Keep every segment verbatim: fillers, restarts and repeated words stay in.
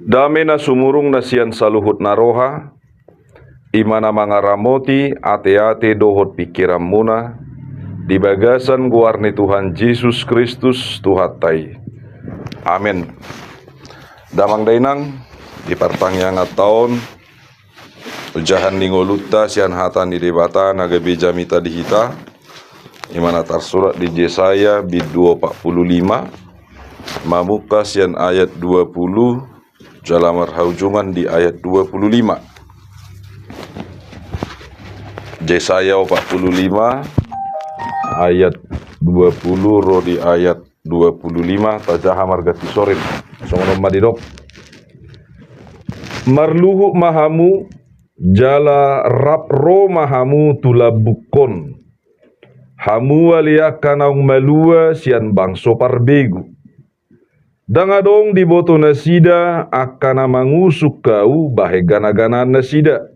Dame na sumurung na sian saluhut na roha, i ma na mangaramoti ateate dohot pingkiranmuna, di bagasan goar ni Tuhan Jesus Kristus Tuhanta i. Amen. Damang dainang, di partangianganta on, ojahan ni ngolunta sian hata ni Debata na gabe jamita di hita, i ma na tarsurat di Jesaya bindu opat pulu lima, mamungka sian ayat dua pulu, jala marhaujungan di ayat dua pulu lima. Jesaya opat pulu lima, ayat dua pulu ro di ayat dua pulu lima, tajaha marganti sorin. Songon on ma didok: Marluhut ma hamu, jala rap ro ma hamu tu lambungkon, hamu ale angka naung malua sian bangso parbegu. Ndang adong diboto nasida angka na mangusung hau bahen gana-ganaan nasida,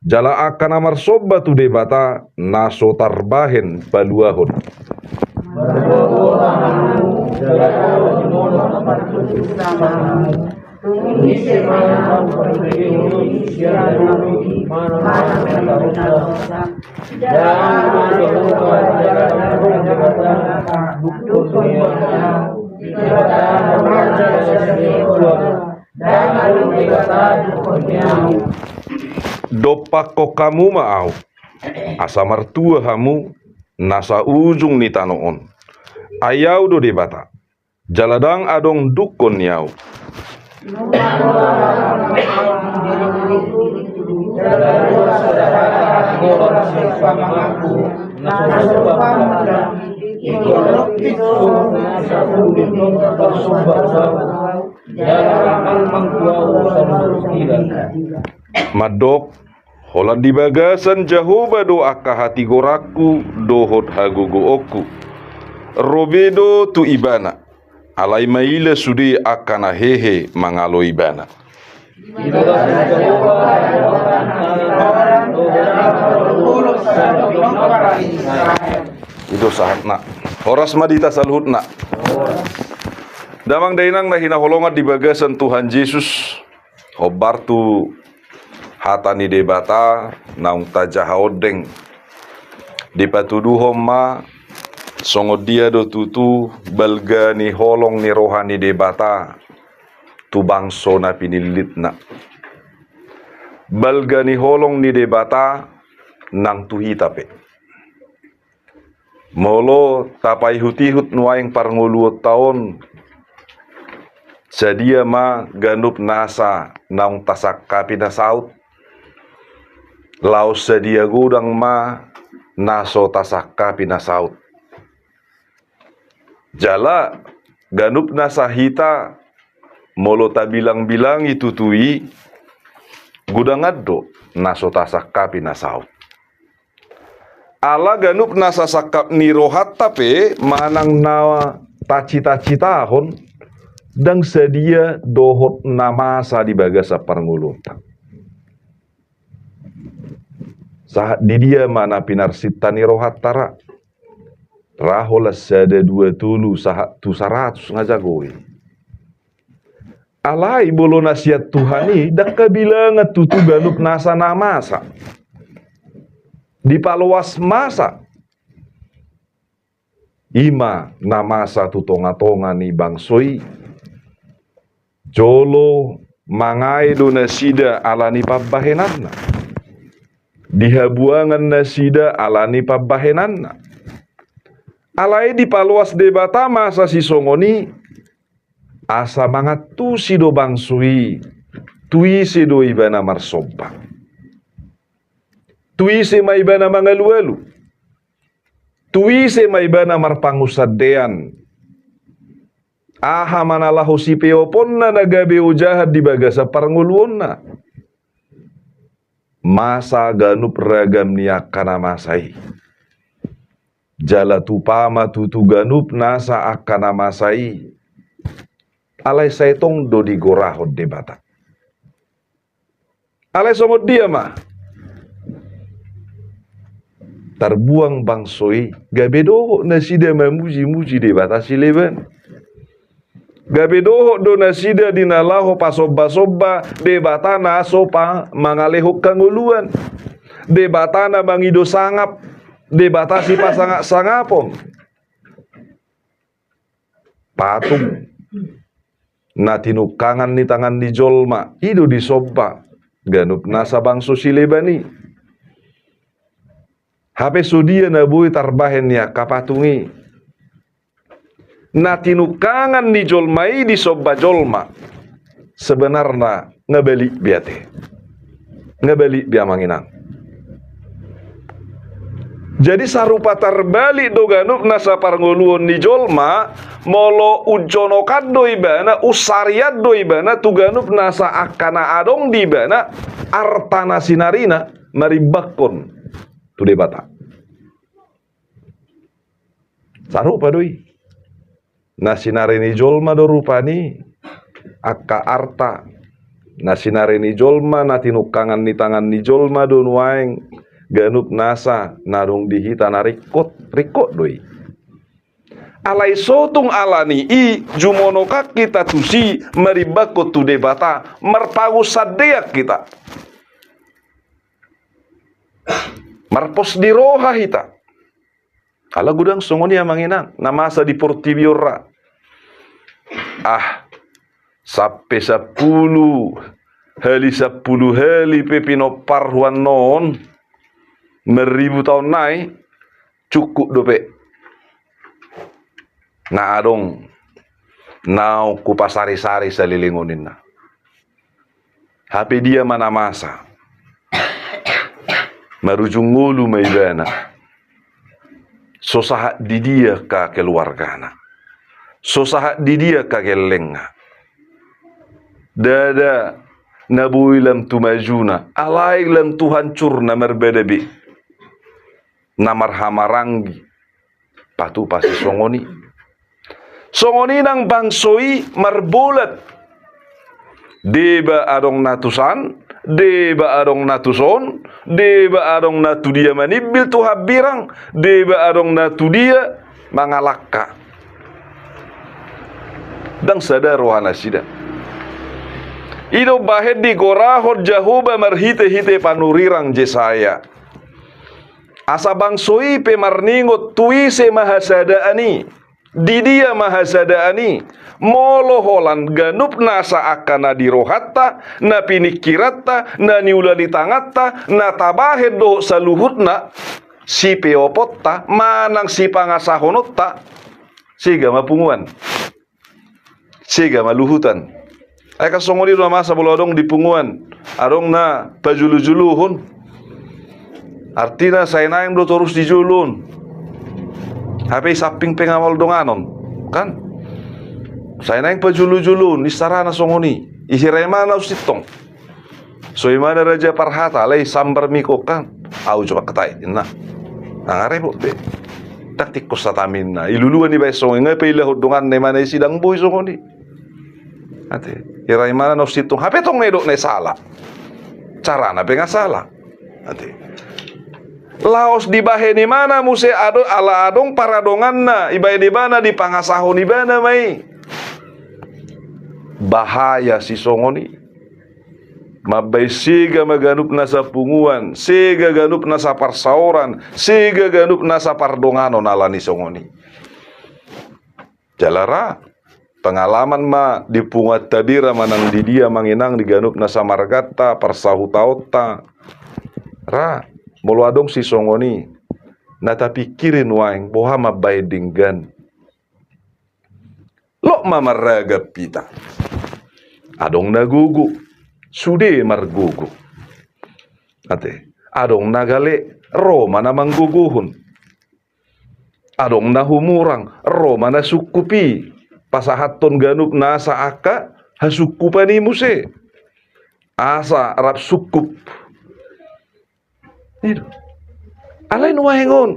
jala angka na marsomba tu Debata na so tarbahen paluahon. Dompakkon hamu ma au, asa martua hamu, nasa ujung ni tano on. Ai au do Debata, jala ndang adong dungkon ni au. Mandok: Holan di bagasan Jahowa do angka hatigoranku dohot hagogoonku. Ro be do tu Ibana, alai maila sude angka na hehe mangalo Ibana. I do sahatna. Horas ma di hita saluhutna. Damang dainang na hinaholongan di bagasan Tuhan Jesus, hombar tu hata ni Debata naung tajaha ondeng. Dipatuduhon ma songon dia do tutu balga ni holong ni roha ni Debata tu bangso na pinillitna. Balga ni holong ni Debata nang tu hita pe. Molo tapaihut-ihut nuaeng parngoluonta on, sadia ma ganup nasa naung tasangkapi na saut? Laos sadia godang ma na so tasangkapi na saut? Jala ganup nasa hita, molo tabilang-bilangi tutu i, godangan do na so tasangkapi na saut. Ala ganup nasa sangkap ni rohanta pe manang na tacita-citahon, ndang sadia dohot na masa di bagasan parngoluonta. Sahat di dia ma na pinarsinta ni rohanta ra? Ra holan sada, dua, tolu, sahat tu saratus nga jago i. Alai molo na sian Tuhan i, ndang habilangan tutu ganup nasa na masa. Dipaloas masa. I ma na masa tu tonga-tonga ni bangso i. Jolo mangae do nasida ala ni pambahenanna. Dihabuangan nasida ala ni pambahenanna. Alai dipaloas Debata masa sisongon i, asa mangantusi do bangso i, tu ise do ibana marsomba. Tu ise ma ibana mangalualu. Tu ise ma ibana marpangunsandean. Aha ma na laho sipeoponna na gabe ojahan di bagasan parngoluonna. Masa ganup ragam ni angka na masa i. Jala tupa ma tutu ganup nasa angka na masa i. Alai sai tong do digorahon Debata. Alai songon dia ma tarbuang bangso i, gabe dohot nasida mamuji-muji Debata sileban. Gabe dohot do nasida di na laho pasombasomba Debata na so pa mangalehon hangoluan, Debata na mangido sangap, Debata sipasangapanganon. Patung na tinungkangan ni tangan ni jolma, i do disomba ganup nasa bangso sileban i. Hape so dia na boi tarbahen ni angka patung i? Na tinungkangan ni jolma i disomba jolma. Sebenarna nga balik be ate. Nga balik be amang inang. Jadi sarupa tarbalik do ganup nasa parngoluon ni jolma, molo unjonokan do ibana, unsarian do ibana tu ganup nasa angka na adong di ibana, arta na sinarina marimbangkon tu Debata. Sarupa do i. Na sinari ni jolma do rupani angka arta, na sinari ni jolma, na tinungkangan ni tangan ni jolma do nuaeng ganup nasa na adong di hita na ringkot, ringkot do i. Alai so tung ala ni i jumonokan hita tusi marimbangkon tu Debata, marpangunsandean hita. Marpos ni roha hita. Ala godang songon i amang inang, na masa di portibi on ra. Ah, sampe sampulu hali sampulu hali pe pinomparhu annon, marribu taon nai, cukup dope. Na adong naung hupasarisari saleleng on ninna. Hape dia ma na masa? Marujung ngolu ma ibana. So sahat di dia angka keluargana? So sahat di dia angka gellengna? Ndada na boi lam tu majuna, alai lam tu hancurna marbada be. Na marhamaranggi. Patupa sisongon i. Songon i nang bangso i marbolat. Deba adong na tusan, deba adong na tuson, deba adong na tu dia manimbil tu hambirang, deba adong na tu dia mangalangka. Ndang sada rohanasida. I do bahen digorahon Jahowa marhitehite panurirang Jesaya. Asa bangso i pe marningot tu ise ma hasadaan i, di dia ma hasadaan i, molo holan ganup nasa angka na di rohanta, na piningkiranta, na niula ni tanganta, na tabahen dohot saluhutna, sipeoponta, manang sipangasahononta, sega ma punguan. Sega ma luhutan. Ai kan songon i do na masa molo adong di punguan, adong na pajulujuluhon. Artina sai naeng do torus di jolo on. Hape i samping pe nga maol donganon, kan? Sai naeng pajulujuluhon, isarana songon i. Ihira imana unsintong. So imana raja parhata, alai sambar miko kan. Au jo mangkatai, ninna. Nga repot be. Ndang tingkos hata ninna. Iluluan ibaen songon i, nga pailahon donganna imana i sidang boi songon i. Ate. Hira imana na unsintong. Hape tong na idok na i sala. Carana pe nga sala. Ate. Laos dibahen imana muse ado, ala adong paradonganna. Ibaen ibana dipangasahon ibana ma i. Bahaya sisongon i. Mambaen sega ma ganup nasa punguan, sega ganup nasa parsaoran, sega ganup nasa pardonganon ala ni songon i. Jala ra, pengalaman ma di punguanta be ra manang di dia amang inang di ganup nasa marganta, parsahutaonta. Ra, molo adong sisongon i, na tapingkiri nuaeng, boha mambaen denggan. Lok ma marragam hita. Adong na gogo, sude margogo. Ate, adong na gale, ro ma na manggogohon. Adong na humurang, ro ma na sungkup i. Pasahathon ganup nasa angka hasungkupan i muse. Asa rap sungkup. I do. Alai nuaeng on,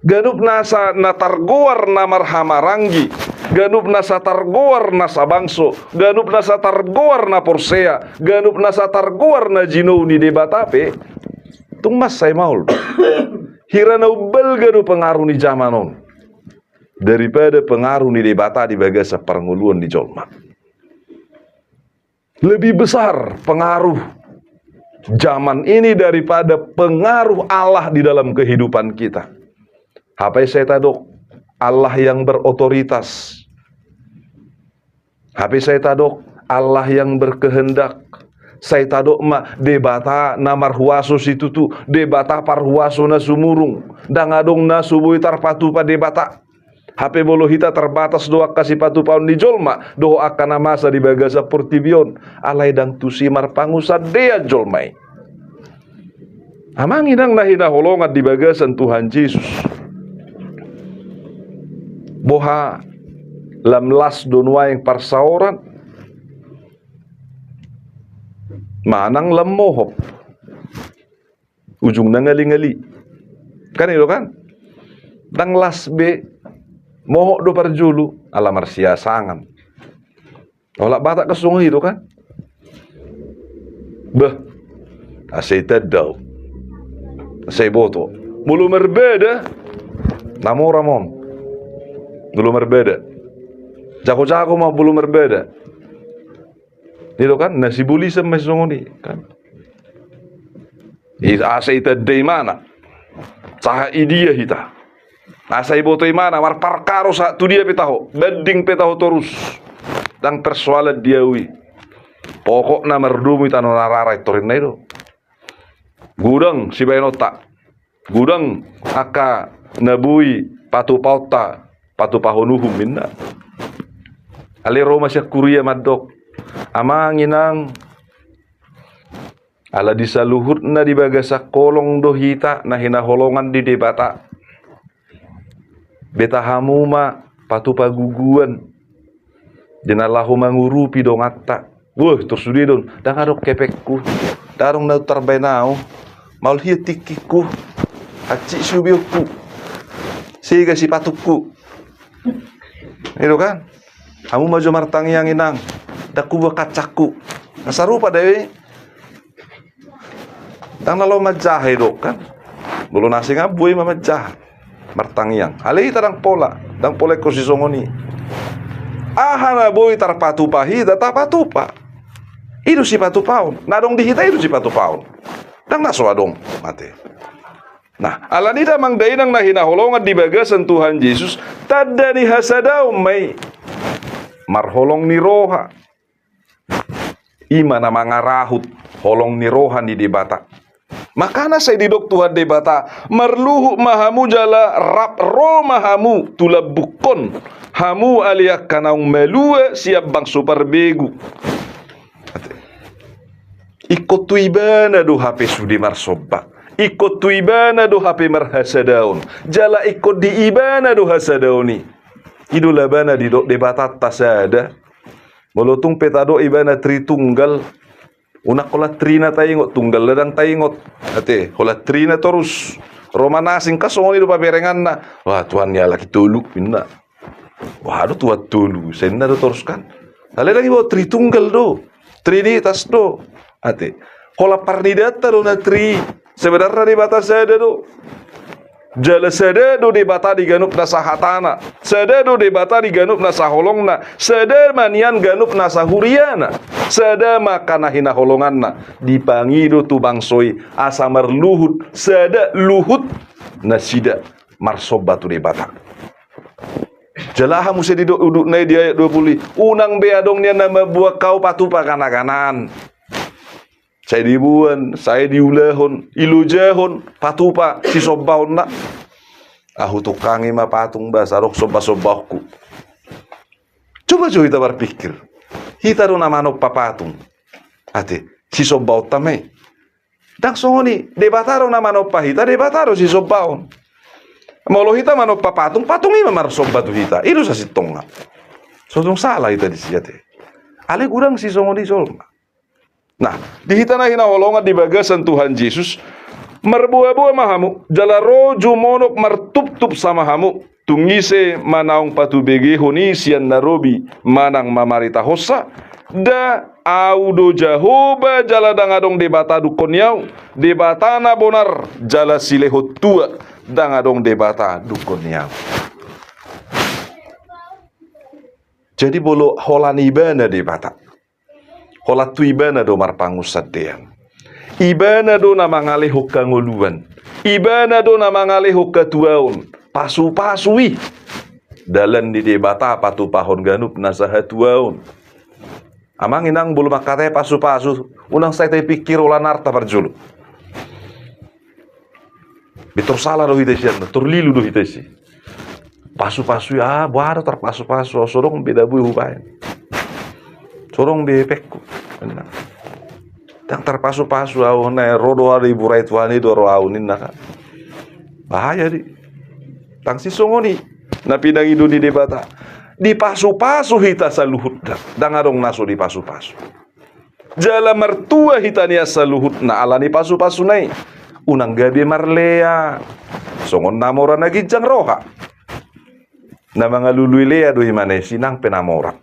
ganup nasa na targoar na marhamaranggi, ganup nasa targoar nasa bangso, ganup nasa targoar na porsea, ganup nasa targoar na jinou ni Debata pe, tung mansai maol do. Hira na umbalga do pengaruh ni jaman on. daripada pengaruh ni Debata di bagasan parngoluon ni jolma. Lebih besar pengaruh zaman ini daripada pengaruh Allah di dalam kehidupan kita. Hape sai tadok Allah yang berotoritas. Hape sai tadok Allah yang berkehendak. Sai tadok ma Debata na marhuaso situtu, Debata parhuaso na sumurung. Ndang adong na so boi tarpatupa Debata. Hape molo hita, terbatas do angka sipatupaon ni jolma dohot angka na masa di bagasan portibi on. Alai ndang tusi marpangunsandean jolma i. Amang inang na hinaholongan di bagasan Tuhan Jesus. Boha, lam las do nuaeng parsaoran? Manang lam mohop? Ujungna ngali-ngali. Kan i do kan? Ndang las be, mohop do parjolo, ala marsiasangan. Olat Batak kan songon i do kan? Bah, asa itanda ho. Asa iboto. Molo marbada, na mora ma on. Molo marbada. Jago-jago ma molo marbada. I do kan? Na sibolis ma songon i kan? I, asa itanda imana. Sahat i dia hita. Asa iboto imana, marparkaro sahat tu dia pe taho, banding pe taho torus. Ndang persoalan di au i. Pokokna mardomu i tano na rara i, torinna i do. Godang sibaenonta. Godang angka na boi patupaonta, patupahon uhum ninna. Alai ro ma sian huria mandok, amang inang, ala di saluhutna di bagasan holong do hita na hinaholongan ni Debata. Beta hamu ma patupa guguan di na laho mangurupi donganta. Wah, torus sude do on, ndang adong hepengku, ndang adong na tarbaen au. Maol hian tingkingku, hansit siubeonku, sega sipatungku. I do kan? Hamu ma jo martangiang inang, ndang hubuat kancangku. Na sarupa do i. Ndang na laho manjaha i do kan? Molo na asing, buei ma manjaha, martangiang. Alai hita ndang pola, ndang pola ingkon sisongon i. Aha na boi tarpatupa hita, tapatupa. I do sipatupaon. Na adong di hita i do sipatupaon. Ndang na so adong, ate. Nah, alani i da amang dainang na hinaholongan di bagasan Tuhan Jesus, tanda ni hasadaon ma i. Marholong ni roha. I ma na mangarahut holong ni roha ni Debata. Makana sai didok Tuhan Debata, marluhut ma hamu jala rap ro ma hamu tu lambungkon, hamu ale angka naung malua sian bangso parbegu. Ingkon tu Ibana do hape sude marsomba. Ingkon tu Ibana do hape marhasadaon. Jala ingkon di Ibana do hasadaon i. I do labana didok Debatanta sada. Molo tung pe tadok Ibana Tritunggal, unang holan trina taingot, tunggalna ndang taingot. Ate, holan trina torus. Ro ma na asing kan songon i do paberenganna. Wah, Tuhan ni halak i tolu, ninna. Wah, adong Tuhan tolu, sai ninna do torus kan. Alai ndang iboto Tritunggal do, Trinitas do. Ate. Holan parnidaanta do na tri, sebenarna Debata sada do. Jala sada do Debata di ganup nasa hatana, sada do Debata di ganup nasa holongna, sada ma nian ganup nasa huriana, sada ma angka na hinaholonganna. Dipangido tu bangso i asa marluhut, sada luhut nasida marsomba tu Debata. Jala aha muse didok udutna i di ayat dua pulu i, unang be adong nian na mamboan hau patupa gana-ganaan. Sai diboan, sai diulahon, ilojahon patupa sisombaonna. Ahu tungkangi ma patung ba, asa adong somba-sombaonku. Coba jo hita marpikir. Hita do na manompa patung. Ate, sisombaonta ma i. Ndang songon i, Debata do na manompa hita, Debata do sisombaon. Molo hita manompa patung, patung i ma marsomba tu hita. I do sasintongna. So tung sala hita disi, ate. Alai godang sisongon i jolma. Nah, di hita na hinaholongan di bagasan Tuhan Jesus, marboa-boa ma hamu, jala ro jumonok martuptup sama hamu. Tung ise ma naung patubegehon i sian na robi manang mamaritahonsa, da Ahu do Jahowa, jala ndang adong Debata dungkon ni Ahu, Debata na bonar jala silehon tua, ndang adong Debata dungkon ni Ahu. Jadi molo holan ibana Debata, holan tu ibana do marpangunsandean. Ibana do na mangalehon hangoluan. Ibana do na mangalehon hatuaon. Pasu-pasu i dalan ni Debata patupahon ganup nasa hatuaon. Amang inang, molo mangkatai pasu-pasu, unang sai tapikkir holan arta parjolo. Pintor sala do hita sian, pintor lilu do hita isi. Pasu-pasu i, ah, boha do tarpasu-pasu, so adong be na boi hubaen. So adong be hepengku. Ndang tarpasu-pasu au, na ro do au di bura ni Tuhan i do ro au ninna kan. Bahaya di. Ndang sisongon i na pinangido ni Debata. Dipasu-pasu hita saluhutna. Ndang adong na so dipasu-pasu. Jala martua hita nian saluhutna ala ni pasu-pasuna i. Unang gabe marlea. Songon na mora na ginjang roha. Na mangalului lea do i manang sinang pe na mora.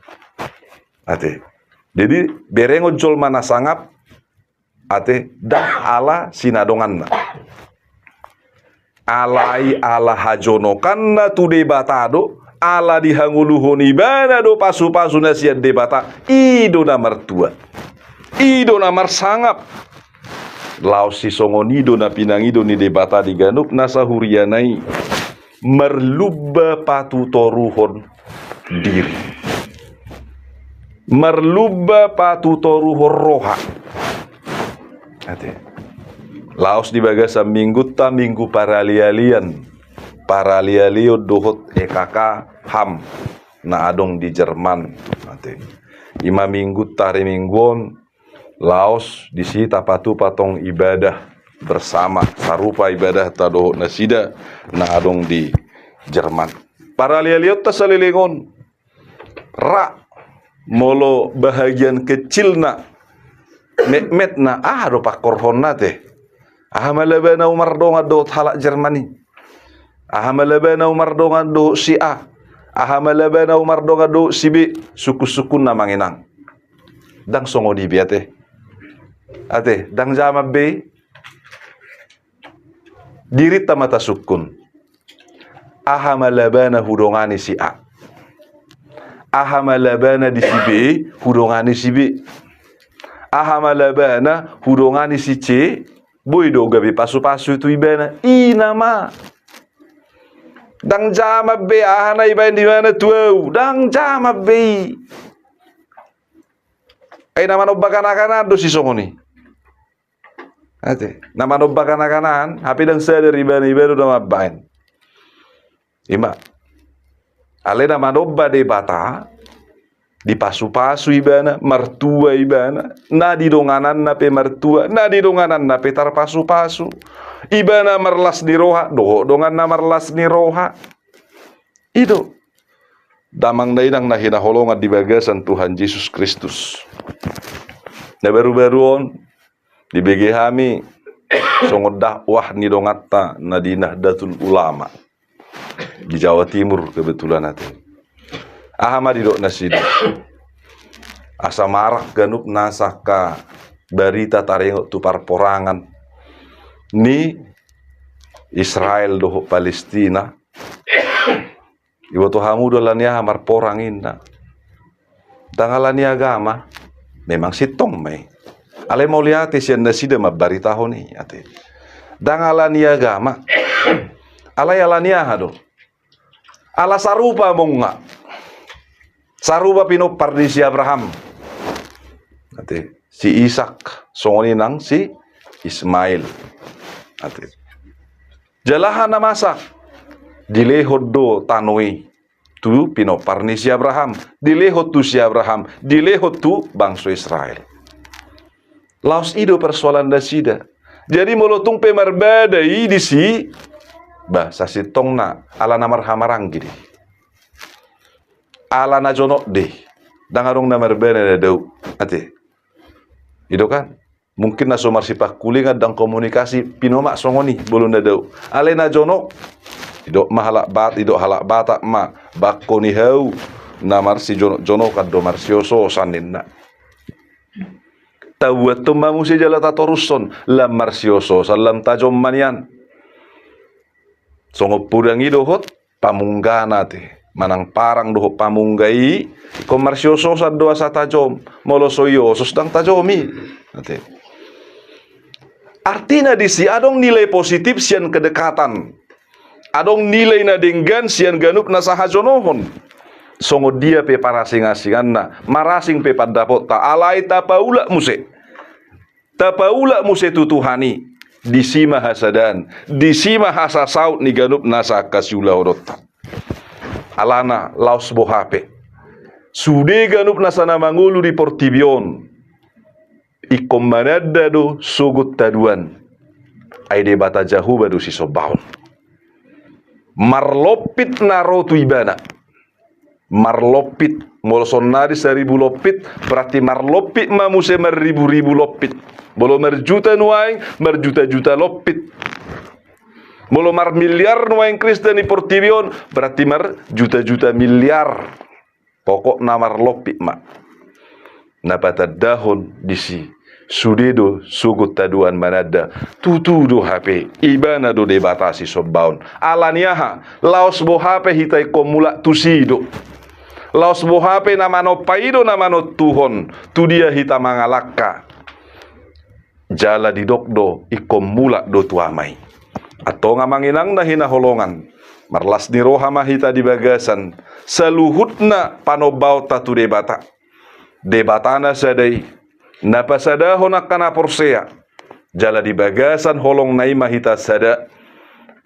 Ate. Jadi, berengon jolma na sangap, ate, ndang ala sinadonganna. Alai ala hajonokanna tu Debata do, ala dihangoluhon ibana do pasu-pasu na sian Debata, i do na martua. I do na marsangap. Laos sisongon i do na pinangido ni Debata di ganup nasa huriana i. Marlumba patutoruhon diri. Marlumba patutoruhon roha. Ate. Laos di bagasan minggunta, minggu paralialian. Paralialion dohot E K K HAM na adong di Jerman. Ate. Ima minggunta ari Minggu on, laos disi tapatupa tong ibadah bersama, sarupa ibadahta dohot nasida na adong di Jerman. Paralialionta saleleng on, ra molo bahagian kecilna, metmetna, aha do pangkorhonna te? Aha ma labana umardongan dohot halak Jerman i? Aha ma labana umardongan dohot si A? Aha ma labana umardongan dohot si B? Sungkun-sungkunna mangenang. Ndang songon i be ate. Ate, ndang jaman be i. Dirinta ma tasungkun. Aha ma labana hudongani si A? Aha ma labana di si B hudongani si B? Aha ma labana hudongani si C? Boi do gabe pasu-pasu tu ibana. I nama. Ndang jaman be aha na ibaen di ibana tu au. Ndang jaman be i. Ai na manomba gana-ganaan do sisongon i. Ate, na manomba gana-ganaan, hape ndang sadar ibana, ibana do na mambaen. Ima. Alai na manomba Debata, dipasu-pasu ibana, martua ibana, na di dongananna pe martua, na di dongananna pe tarpasu-pasu. Ibana marlas ni roha, dohot donganna marlas ni roha. I do. Damang dainang na hinaholongan di bagasan Tuhan Jesus Kristus. Na baru-baru on, dibege hami songon dakwah ni donganta na di Nahdlatul Ulama di Jawa Timur kebetulan ate. Aha ma didok nasida? Asa marak ganup nasa angka barita taringot tu parporangan ni Israel dohot Palestina. Iboto hamu do ala ni aha marporang inna. Ndang ala ni agama, memang sintong ma i. Alai mauliate sian nasida mambaritahon i ate. Ndang ala ni agama. Alai ala ni aha do? Ala sarupa amongna. Sarupa pinompar ni si Abraham. Ate, si Ishak, songon i nang si Ismail. Ate. Jala aha na masa? Dilehon do tano i tu pinompar ni si Abraham, dilehon tu si Abraham, dilehon tu bangso Israel. Laos i do persoalan nasida. Jadi molo tung pe marbada i disi, bah, sasintongna ala na marhahamaranggi do i. Ala na jonok do i. Ndang adong na marbada na dao. Ate. I do kan? Mungkin na so marsipangkulingan ndang komunikasi pinomat songon i, molo na dao. Alai na jonok, didok ma halak Bat-, didok halak Batak ma, bangko ni hau na marsijonok-jonokan do marsiososan ninna. Tabuathon ma muse jala tatorushon, lam marsiososan lam tajom ma nian. Songon podang i dohot pamunggana ate. Manang parang dohot pamungga i, ingkon marsiososan do asa tajom. Molo so iosos ndang tajom i. Ate. Artina disi adong nilai positif sian kedekatan. Adong nilai na denggan sian ganup nasa hajonohon. Songon dia pe parasingasinganna, marasing pe pandapotta, alai tapaulak muse. Tapaulak muse tu Tuhan i, disi ma hasadaan, disi ma hasasaut ni ganup nasa angka siulahononta. Alana laos boha pe, sude ganup nasa na mangolu di portibi on, ingkon mananda do sogot haduan. Ai Debata Jahowa do sisombaon. Marlompit na ro tu ibana. Marlompit, molo sonnari saribu lompit, berarti marlompit ma muse marribu-ribu lompit. Molo marjuta nuaeng, marjuta-juta lompit. Molo marmiliar nuaeng Kristen di portibi on, berarti marjuta-juta miliar. Pokokna marlompit ma. Na patandahon disi, sude do sogot haduan mananda, tutu do hape, ibana do Debata sisombaon. Alani aha, laos boha pe hita ingkon mulak tusi do. Laos boha pe na manompa i do na manontuhon, tu dia hita mangalangka. Jala didok do, ingkon mulak do tu Ama i. Antong amang inang na hinaholongan, marlas ni roha ma hita di bagasan saluhutna panombaonta tu Debata. Debata na sada i, na pasadahon angka na porsea, jala di bagasan holongna i ma hita sada.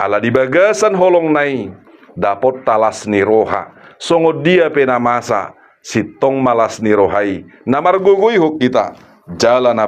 Ala di bagasan holongna i, dapotta las ni roha, songon dia pe na masa, sintong ma las ni roha i, na margogoihon hita, jala na